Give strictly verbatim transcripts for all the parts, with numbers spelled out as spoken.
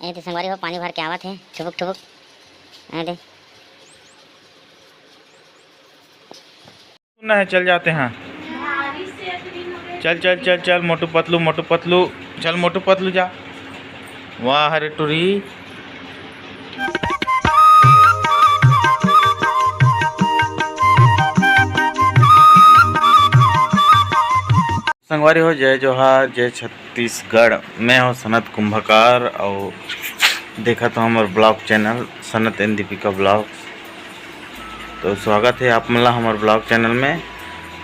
ए दे संगवारी हो, पानी भर के आवत हे, ठुबुक ठुबुक। ए दे। सुनना है, चल जाते हैं। चल, चल, चल, चल, मोटू पतलू, मोटू पतलू, चल मोटू पतलू जा। वाह रे टुरी। संगवारी हो, जय जोहार, जय छत्तीसगढ़। मैं हूं सनत कुंभकार और देखत हव हमर vlog channel Sanat and Deepika vlogs। तो स्वागत हे आप मन ला हमर vlog channel में।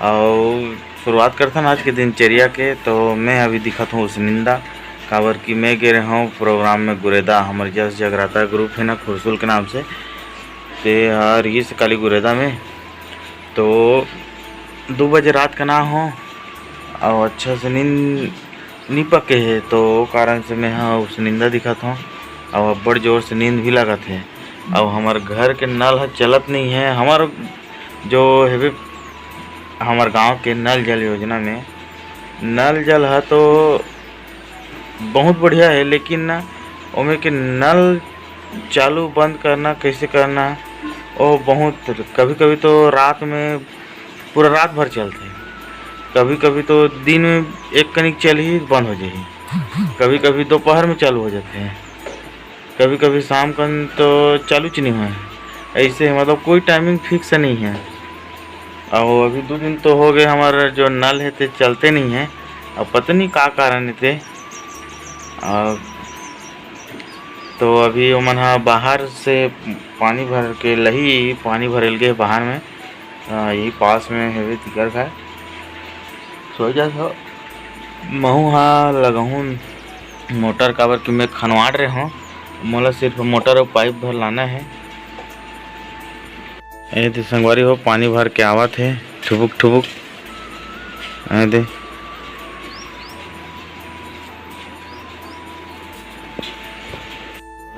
और शुरुआत करथन आज के दिनचर्या के। तो मैं अभी दिखत हूं उसनिंदा, काबर कि मैं गे रहे हूं program में गुरेदा, हमर जस जगराता group हे ना खुरसुल के नाम से, ते हर ये से काली गुरेदा में। तो दू बजे रात के ना हो, और अच्छा से नींद नी पके हे, तो ओ कारण से मैं ह उसनिंदा दिखत हव, और अब्बड़ जोर से नींद भी लागत हे। और हमर घर के नल ह चलत नहीं है, हमर जो हेबे हमर गांव के नल जल योजना में नल जल ह तो बहुत बढ़िया है, लेकिन ना ओमे के नल चालू बंद करना, कैसे करना, वो बहुत, कभी कभी तो रात में पूरा रात भर चलते, कभी कभी तो दिन में एक कनिक चल ही बंद हो जाए, कभी कभी दोपहर में चालू हो जाते हैं। कभी कभी शाम कन तो चालू च नहीं होय। ऐसे मतलब कोई timing fix नहीं है। और अभी दो दिन तो हो गए हमारा जो नल है ते चलते नहीं है। अब पता नहीं का कारण है ते। और तो अभी ओमन ह बाहर से पानी भर के लही, पानी भरेल गए बाहर में। अ, यही पास में हेवे तिकर घर। सो जा सो। महू हा लगहूँ मोटर, काबर कि मैं खनवाड़ रहे हूँ, मोला सिर्फ मोटर और pipe भर लाना है। ए दे संगवारी हो, पानी भर के आवत हे, ठुबुक ठुबुक। ए दे।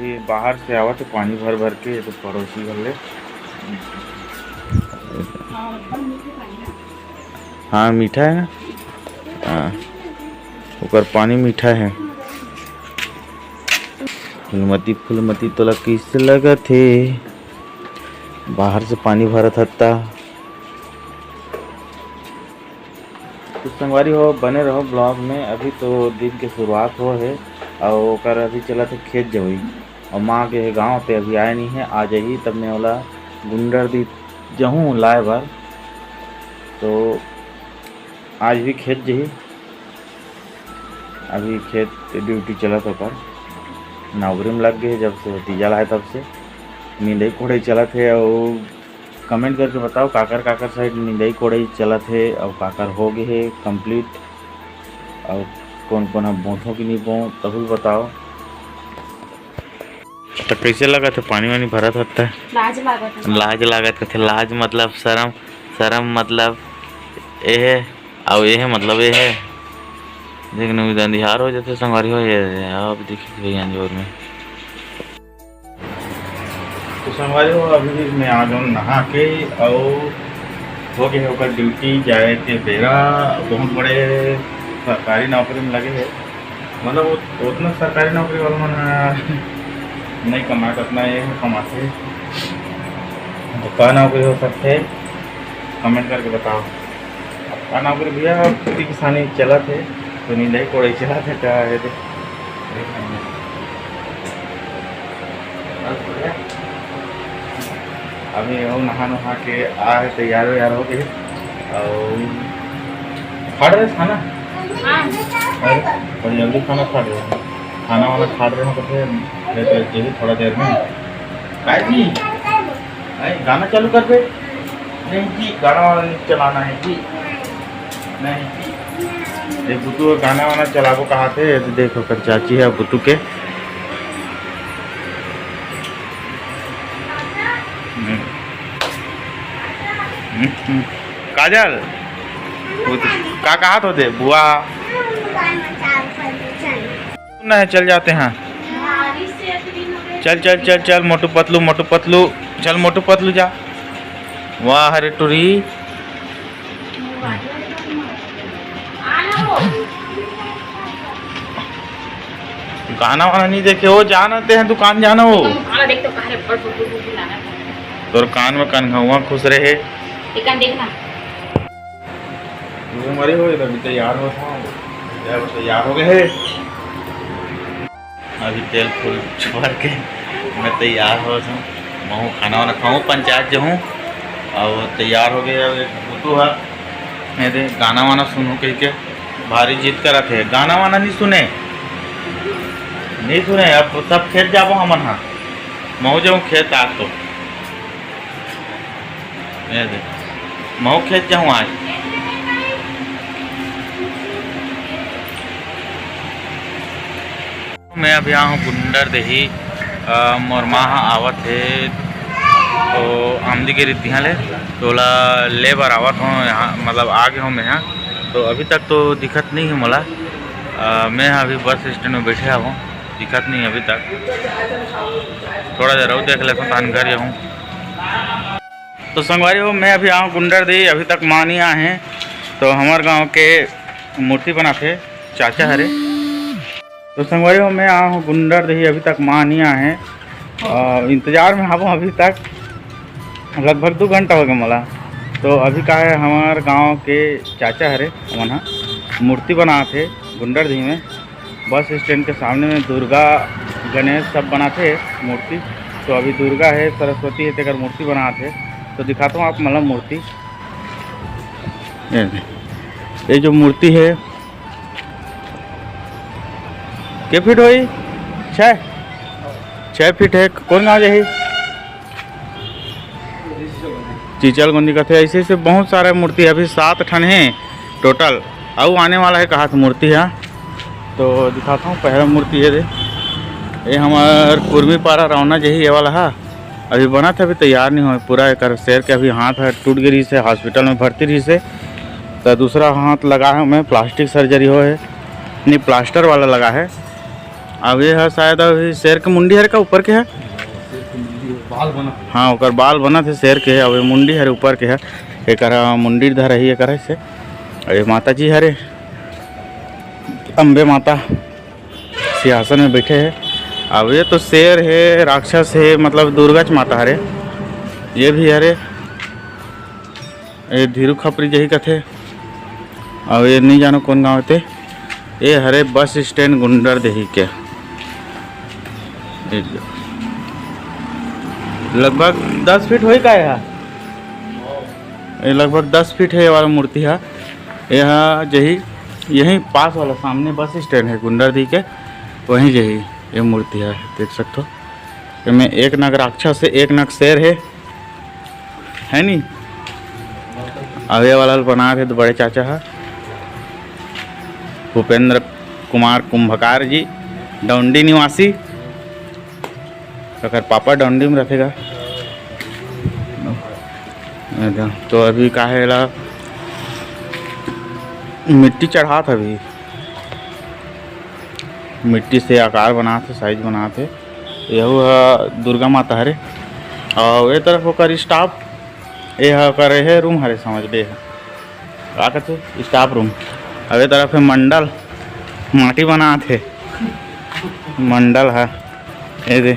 ये बाहर से आवत हे पानी भर भर के, ये तो पड़ोसी घर ले। हाँ, मीठा है ना? हाँ, ओकर पानी मीठा है। फूलमती, फूलमती तोला कइसे लगत हे? बाहर से पानी भरत हत्ता। तो संगवारी हो, बने रहो vlog में। अभी तो दिन के शुरुआत हो हे और ओकर अभी चलत हे खेत जवई, और माँ गे हे गाँव, ते अभी आए नहीं है। आ जाही तब मैं ओला गुंडर दी जहूँ लाए बर। तो आज भी खेत जही, अभी खेत के duty चलत हे ओकर, नौकरी में लग गए हे जब से भतीजा लाए तब से। निंदई कोड़ई चलत हे। और comment करके बताओ काकर काकर side निंदई कोड़ई चलत हे और काकर हो गए हे complete, और कौन कौन हम बोथों कि नहीं बो, तब भी बताओ। तो कैसे लगत हे पानी वानी भरत हत्ता? लाज लागत हे। लाज लागत कथे, लाज मतलब शर्म, शर्म मतलब एहे, अउ एहे मतलब एहे। देख न, अंधियार हो जाथे संगवारी हो, ये, ये, अब दिखत भैया अंजोर में। तो संगवारी हो, अभी मैं आ जाऊँ नहा के, अउ हो गए ओकर duty जाए के बेरा। बहुत बड़े सरकारी नौकरी में लगे हे, मतलब उत-, उतना सरकारी नौकरी वाला मन ह नहीं कमाए, उतना ये कमाथे। तो का नौकरी हो सकथे, comment करके बताओ। का नौकरी भैया, खेती किसानी चलत हे, तो निंदई कोड़ई चलत हे, का हे दे? बस बढ़िया। अभी हम नहा नहा के आ हे, तैयार वैयार हो गए। और फाड़ रहे खाना? हाँ। अरे, बड़ी जल्दी खाना फाड़ रहे हो। खाना वाना फाड़ रहे हो तो फिर लेट हो जाएगी थोड़ा देर में। काय जी? अरे, गाना चालू कर दे। नहीं जी, गाना वाना नहीं चलाना है जी। नहीं जी। ये बुतू गाना वाना चलाबो कहा थे, ये तो देखो कर चाची है बुतू के। हम्म। हम्म, हम्म। काजल, वो तो का कहा तो दे बुआ? सुनना है, चल जाते हैं। चल, चल, चल, चल, मोटू पतलू, मोटू पतलू, चल, मोटू पतलू जा। वाह रे टुरी। खाना वाना नहीं देखे हो, जाना ते हैं दुकान, जाना हो। तुम खाना देख तो कहा रे, बड़ फुल फुल फुल लाना है। तोर कान में कनघौआ खुश रहे। ये कान देखना। वो मरे हो, इधर भी तैयार हो था। तैयार हो गए है। अभी तेल फूल भर के मैं तैयार हो था। महू खाना वाना खाऊँ, पंचायत जाऊँ। और तैयार हो गए। अब एक फोटो है, ये दे, गाना वाना सुनू कह के भारी जिद करत हे। गाना वाना नहीं सुने, नहीं सुने। अब सब खेत जाबो हमन हा, महू जाऊँ खेत आज तो। ये दे, महू खेत जाऊँ आज। मैं अभी आया हूँ गुंडर देही। अ, मोर माँ ह आवत हे, तो आमदी के रितिहा ले, तोला ले बर आवत हूँ यहाँ, मतलब आ गए हूँ मैं यहाँ। तो अभी तक तो दिखत नहीं है मोला। अ, मैं अभी बस स्टैंड में बैठे हूँ, दिखत नहीं अभी तक। थोड़ा देर और देख लेता हूँ, तहन घर जाऊँ। तो संगवारी हो, मैं अभी आऊँ गुंडर देही, अभी तक माँ नहीं आए हैं। तो हमारे गांव के मूर्ति बनाथे चाचा हरे। तो संगवारी हो, मैं आऊँ गुंडर देही, अभी तक माँ नहीं आए हैं। अ, इंतजार में हवं अभी तक, लगभग दो घंटा हो गया मोला। तो अभी का है, हमारे गांव के चाचा हरे, ओमन ह मूर्ति बनाथे गुंडर देही में। बस स्टैंड के सामने में दुर्गा, गणेश सब बनाथे मूर्ति। तो अभी दुर्गा है, सरस्वती है, तेकर मूर्ति बनाथे। तो दिखाता हूँ आप मतलब मूर्ति। ये, ये जो मूर्ति है, के फीट होही? छः, छः फीट है। कौन गाँव जाही? चिचल गोंदी कथे। ऐसे ऐसे बहुत सारा मूर्ति, अभी सात ठन हे टोटल, अउ आने वाला है कहा मूर्ति है। तो दिखाता हूँ पहला मूर्ति ये दे, ये हमार कुर्मी पारा रौना जही ये वाला हा। अभी बनत हे, अभी तैयार नहीं होय पूरा। एकर शेर के अभी हाथ ह टूट गे रहिस हे, हॉस्पिटल में भर्ती रहिस हे। तो दूसरा हाथ लगा है, मैं प्लास्टिक सर्जरी होय हे, नहीं प्लास्टर वाला लगा है। अब ये है शायद अभी शेर के मुंडी हरे का ऊपर के है। शेर के मुंडी है, बाल बना है। हाँ, ओकर बाल बनत हे शेर के, अब ये मुंडी हरे ऊपर के है। एकर मुंडी धर रही एकर से। अरे माता जी हरे, अम्बे माता सिंहासन में बैठे है। अब ये तो शेर है, राक्षस है, मतलब दुर्गा च माता हरे। ये भी हरे, ये धीरू खपरी जही कथे। अब ये नहीं जानो कौन गाँव ते। ये हरे बस स्टैंड गुंडर देही के। ये जो लगभग दस फीट होई का है? ये लगभग दस फीट है ये वाला मूर्ति है। यहाँ जही, यहीं पास वाला सामने बस स्टैंड है गुंडर देही के, वहीं जही ये मूर्ति है, देख सकते हो। एमे एक नग राक्षस है, एक नग शेर है, है नी? अउ ये वाला ल बनात हे तो बड़े चाचा ह भूपेंद्र कुमार कुंभकार जी, डौंडी निवासी। ओकर पापा डौंडी में रथे गा। तो अभी का है ला मिट्टी चढ़ात हे, अभी मिट्टी से आकार बनात हे, साइज बनात हे। यहू ह दुर्गा माता हरे। अउ ए तरफ ओकर स्टाफ, ए ह ओकर एहे रूम हरे, समझ ले, एह का कथे, स्टाफ रूम। अउ ए तरफ हे मंडल, माटी बनात हे मंडल ह। ए दे,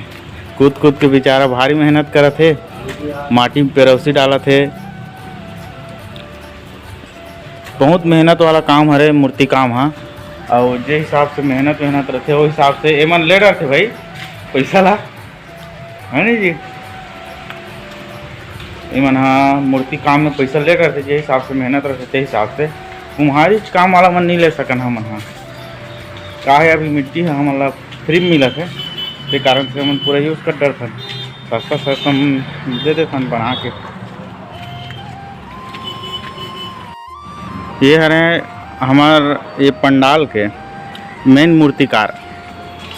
कूद कूद के बेचारा भारी मेहनत करत हे, माटी में पेरौसी डालत हे। बहुत मेहनत वाला काम हरे मूर्ति काम ह। अउ जे हिसाब से मेहनत, मेहनत रथे, ओ हिसाब से एमन ले डरथे भाई पैसा ला, है नी जी? एमन ह मूर्ति काम में पैसा ले डरथे, जे हिसाब से मेहनत रथे, ते हिसाब से। कुम्हारी काम वाला मन नहीं ले सकन हमन ह। का है, अभी मिट्टी ह हमन ला फ्री में मिलत हे, ते कारण से हमन पूरा यूज़ कर डरथन। सस्ता, सस्ता हम दे देथन बना के। ये हरे हमर ये पंडाल के मेन मूर्तिकार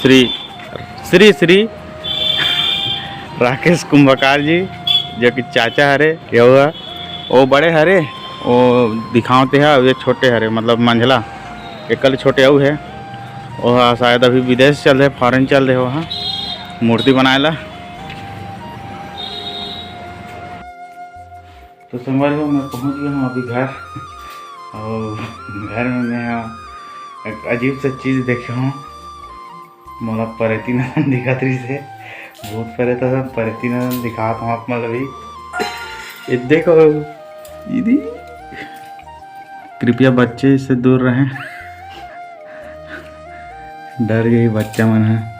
श्री, श्री, श्री राकेश कुंभकार जी, जो कि चाचा हरे, ये हुआ, वो बड़े हरे, वो दिखावते है, ये छोटे हरे, मतलब मंझला, एकल छोटे अउ है, वो शायद अभी विदेश चल रहे, फॉरेन चल रहे, वहाँ मूर्ति बनाए ला। तो संगवारी हो, मैं पहुंच गया हूँ अभी घर। और घर में मैं, हाँ, एक अजीब सा चीज़ देखे हूँ। मोला परेती नदन दिखत रहिस हे, भूत परेत असन परेती नदन दिखात हूँ आप मन ल भी। ये देखो दीदी, कृपया बच्चे से दूर रहें। डर गई बच्चा मन ह।